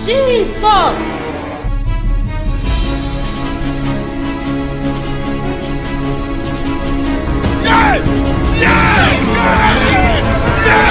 Jesus. Yeah! Yeah! Yeah!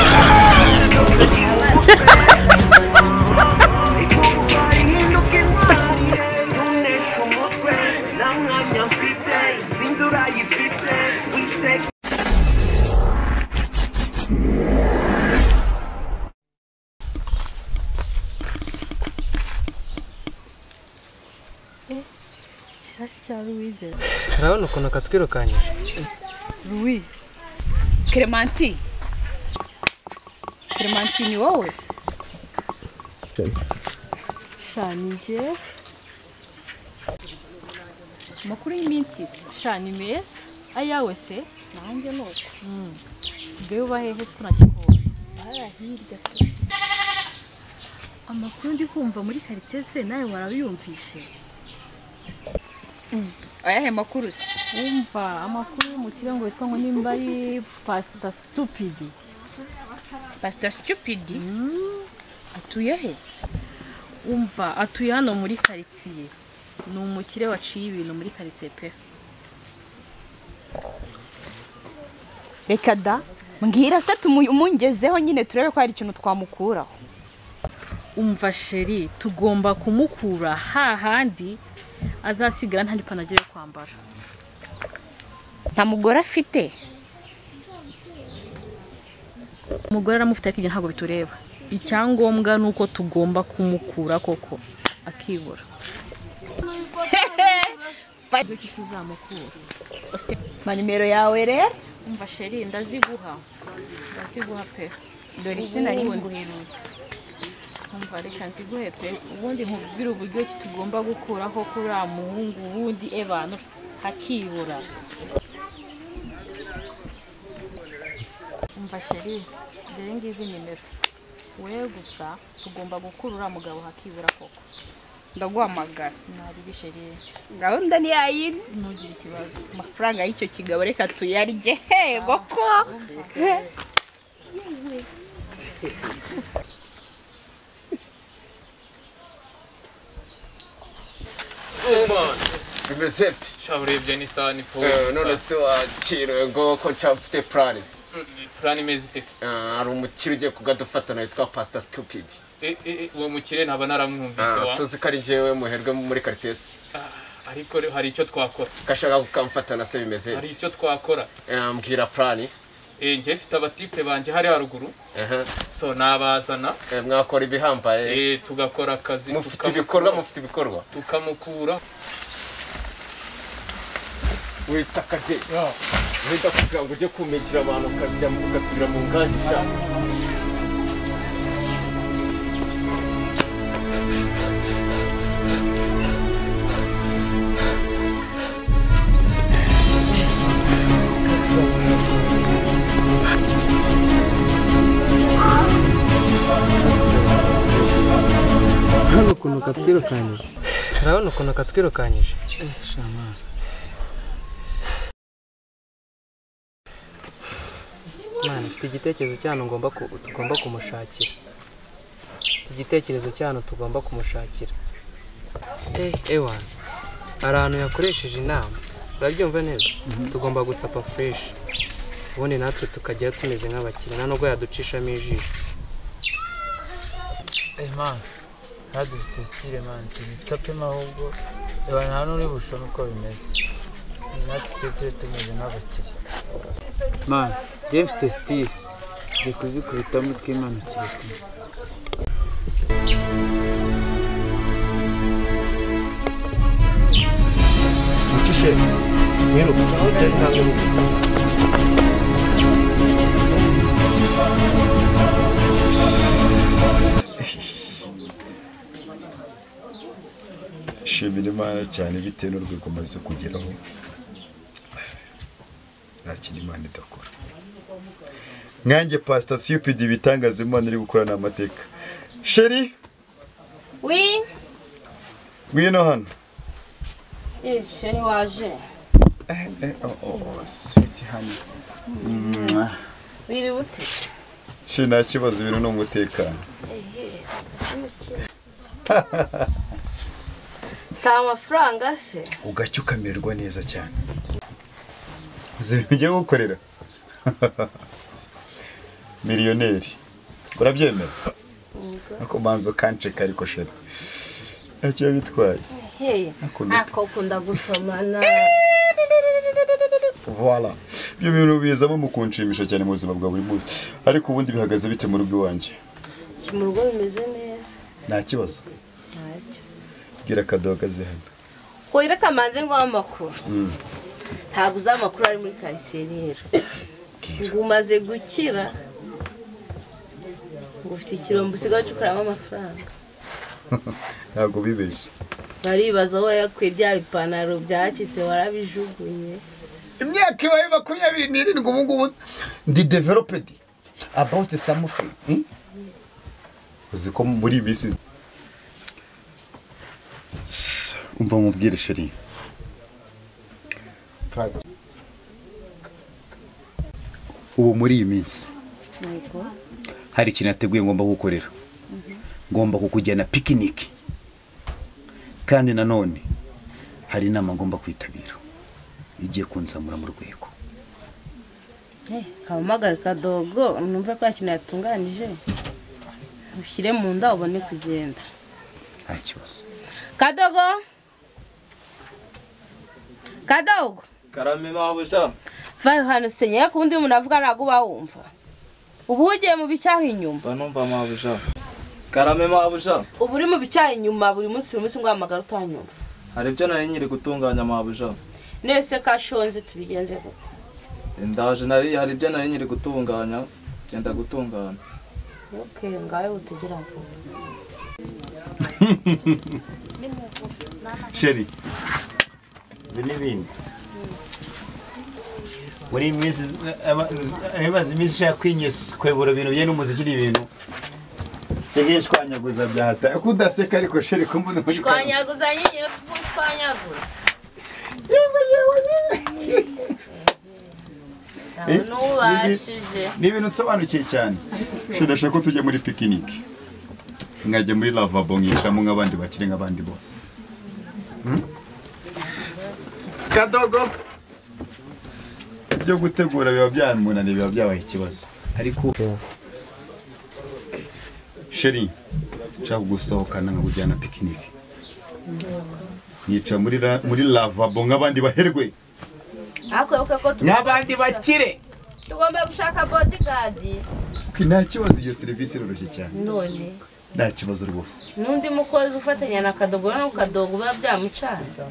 Louise. Urabona ukuntu katwirukanyije. Louis. Clementine. Clementine ni wowe? Sha ni njye. Amakuru y'iminsi se? Sha ni meza. Ayawe se? Nanjye nuko. Sigaye uba hehe se ko ntakikubona? Hariya hirya. Amakuru ndi kumva muri quartier se nawe warabiyumvishe? Ayahe makuru se? Umva amakuru y'umukire ngo witwa ngo nimba ari Pastor Stupid. Pastor Stupid? Atuye he? Umva atuye hano muri quartier. Ni umukire waciye ibintu muri quartier pe. Reka da, mbwira se tumungezeho nyine turebe ko hari ikintu twamukuraho. Umva sheri, tugomba kumukura hahandi azasigara nta n'ipanagire yo kwambara. Nta mugore afite? Umugore aramufite ariko ibyo ntabwo bitureba. Icyangombwa ni uko tugomba kumukura koko akibura. Tuzamukura. Ma nimero yawe rero? Umva sheri, ndaziguha. Ndaziguha pe. Dore sinari nguherutse. Umva reka nziguhe pe. Ubundi nkubwire uburyo ki tugomba gukuraho kuri uriya muhungu ubundi ebana hakibura. Umva sheri, dore ngizi nimero. Wewe gusa tugomba gukura uriya mugabo hakibura koko. Ndaguhamagara. Nari bisheri. Gahunda ni yayindi. Ntugire ikibazo. Amafaranga y'icyo kigabo reka tuyarye. Yego ko. Bimeze bite? Sha urebye n'isaha ni po. None se wakiriwe ngo ko nca mfite plans. Plan imeze ite se? Hari umukire ugiye kugadufatana witwa Pastor Stupid. Uwo mukire ntaba naramwumvise wa. Sozi ko ari njyewe muherwe muri quartier se. Ariko hari icyo twakora. Kashaka kukamfatana se bimeze. Hari icyo twakora. Mbwira plan. Njye mfite abatipe banje hari haruguru. So nabazana. Mwakora ibihambaye. Tugakora akazi. Mufite ibikorwa, mufite ibikorwa. Tukamukura. Wisakaje. Wenda kugira ngo ujye kumekera abantu ukajya ugasubira mu ngangi sha. Urabona ukuntu katwirukanyije. Urabona ukuntu katwirukanyije. Shama. Mwana, mfite igitekerezo cyane ngomba tugomba kumushakira. Igitekerezo cyane tugomba kumushakira. Ewa. Hari ahantu yakoresheje inama. Urabyumva neza? Tugomba gutsapa fresh. Ubundi natwe tukajya tumeze nk'abakire nta nubwo yaducishamo ijisho. Man, hadufite style man, tubitsapemo ahubwo reba nta n'uri bushone uko bimeze. Natwe tujye tumeze nk'abakire. Man, njye mfite style, ngiye kuzikubitamo twimanukire tumwe. Ucishe, mwiruka, utera intambwe nini. Shimira Imana cyane bitewe n'urwego maze kugeraho. Nta kintu Imana idakora. Nkanjye Pastor Stupid ibitangaza Imana iri gukora n'amateka. Sheri? Oui. Ngwino hano. Sheri waje. Oh, sweet honey. Wiri ute? Sheri nta kibazo, ibintu ni umutekano. Si amafaranga se? Ugacya ukamererwa neza cyane. Uzi ibintu gukorera? Miliyoneri. Urabyemera? Ako manzo kanceka ariko sheri. Ntacyo bitwaye. Hey, ako ukunda gusomana. Voilà. Ibyo bintu bizamo mu kunshimisha cyane mu buzima bwa buri munsi. Ariko ubundi bihagaze bite mu rugo iwanjye? Mu rugo bimeze neza. Nta kibazo. Ntacyo. Bwira Kadogo aze hano. Ko reka manze ngo amakuru. Ntabwo uzi amakuru ari muri karitsiye rero. Ngo umaze gukira. Ngo ufite ikirombo usigaye ucukuramo amafaranga. Ntabwo bibeshye. Baribaza aho yakuye bya bipantaro byacitse warabijugunye. Imyaka ibaye 27 ubu ngubu ndi developed about something. Uzi ko muri bisi umva mubwire sheri. Ubu muri iyi minsi hari ikintu nateguye ngomba gukorera. Ngomba kukujyana picnic. Kandi nanone hari inama ngomba kwitabira igiye kunzamura mu rwego. Kamamagara Kadogo numve ko ikintu yatunganije ushyire mu nda ubone kugenda. Nta kibazo. Kadogo. Kadogo. Karame mabuja. Vayo hano senya ko undi umuntu avuga ntago bawumva. Ubu ugiye mu bicyaha inyuma. Banumva mabuja. Karame mabuja. Ubu uri mu bicyaha inyuma buri munsi ngo hamagara utanyumva. Hari ibyo nari nyiri gutunganya mabuja. Nese kashonze tubigenze gute? Ndaje nari hari ibyo nari nyiri gutunganya, genda gutungana. Okay, ngayo utugira vuba. Sheri. Zinibindi. Muri minsi abazi minsi shaka kwinyeskwebura ibintu bye n'umuziki n'ibintu. Sigiye shwanyaguza byahata. Kudaseka ariko sheri kumbona muri shwanyaguza nyine shwanyaguza. Yewe. Ni ibintu nsobanukiye cyane. Ndashaka ko tujya muri picnic. Nkajya muri lavabo nkicaramo nk'abandi bakire nk'abandi bose. Kadogo. Ibyo gutegura biba byamunaniye biba byabaye ikibazo. Ariko sheri nshaka gusohokana nkakujyana picnic. Nica muri lavabo nk'abandi baherwe. Nk'abandi bakire. Tugomba gushaka bodyguard. Nta kibazo iyo serivisi iroroshye cyane. None nta kibazo rwose. N'undi mukozi ufatanya na Kadogo no Kadogo biba byamucanze.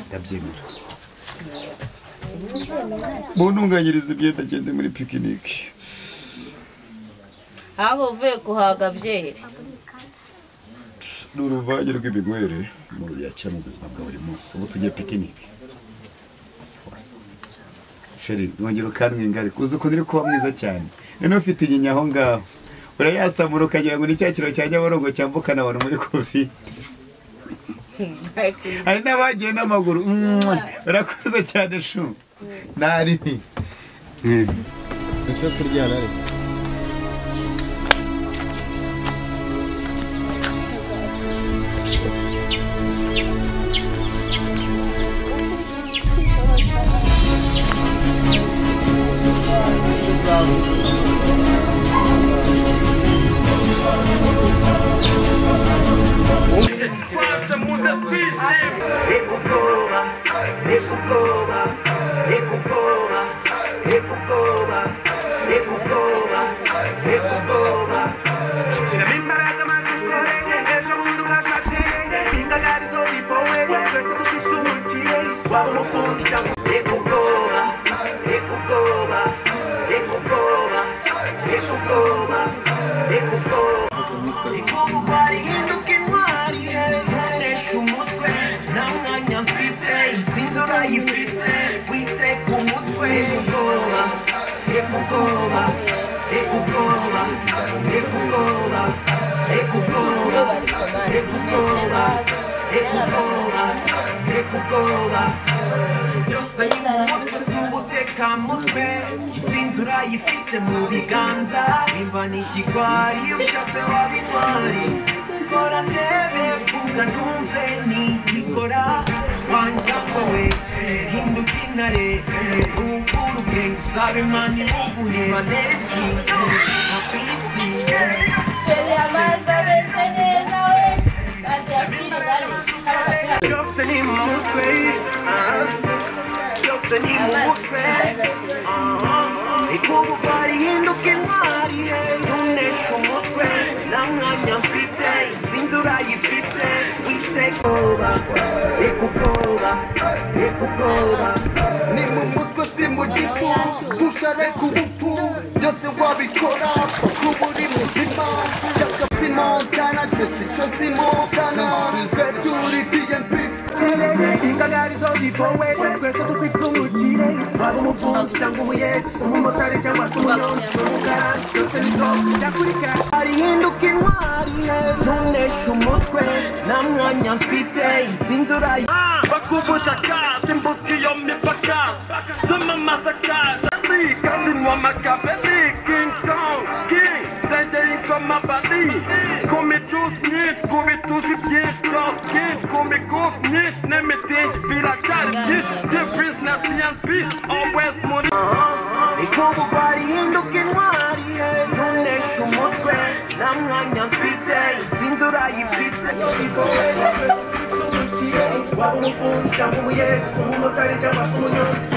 Ndabyemera. Buntunganyiriza imyenda agende muri picnic. Aho uvuye guhaga byeri. Ni uruvange rw'ibigwere umuntu yakira mu buzima bwa buri munsi. Ubu tugiye picnic. Sawa sawa. Sheri, wongera ukantwinga ariko uzi ukuntu uri kuba mwiza cyane. None ufite inyinya aho ngaho. Urayasamura ukagira ngo ni cya kiro cya Nyabarongo cyambukana abantu muri Covid. Hari n'abagiye n'amaguru. Urakoze cyane shu. Nari. Icyo kurya nari. Kora ndebe vuga numve nigikora wanjangwa we hinduka intare ukura ubwenge usaba Imana ibuguhe banezi ku isi. Amazi ameze neza we kandi yafite Byose ni mu mutwe, byose ni mu mutwe. Ikubugari hinduka intwari, ntunesha umutwe. Nta mwanya mfite, insinzi urayifite. Witeguba, reka ubwoba, reka ubwoba. Ni mu mutwe si mu gifu, gusa reka ubupfu. Byose wabikora kuba uri muzima. Shaka si Montana, Tracy Tracy Montana. Twe turi TMP. Ingagari zo zipowe twese tukwita umukire, waba umufundi cyangwa umuyede, umumotari cyangwa se umunyonzi, umukarani, byose ni top jya kuri cash. Arihinduka intwari, ntunesha umutwe. Nta mwanya mfite, insinzi urayi. Bakubutaka simbuka iyo mipaka soma amasaka kazinwa amakabeli King Kong King ndege ingoma bali ku micuzi myinshi ku bituzi byinshi byose byinshi ku mikufi myinshi n'imitingi biracyari byinshi The Prince na TNP always muri. Ikubugwari hinduka intwari, ntunesha umutwe. Nta mwanya mfite, insinzi urayifite. Waba umufundi cyangwa umuyede, umumotari cyangwa se umunyonzi,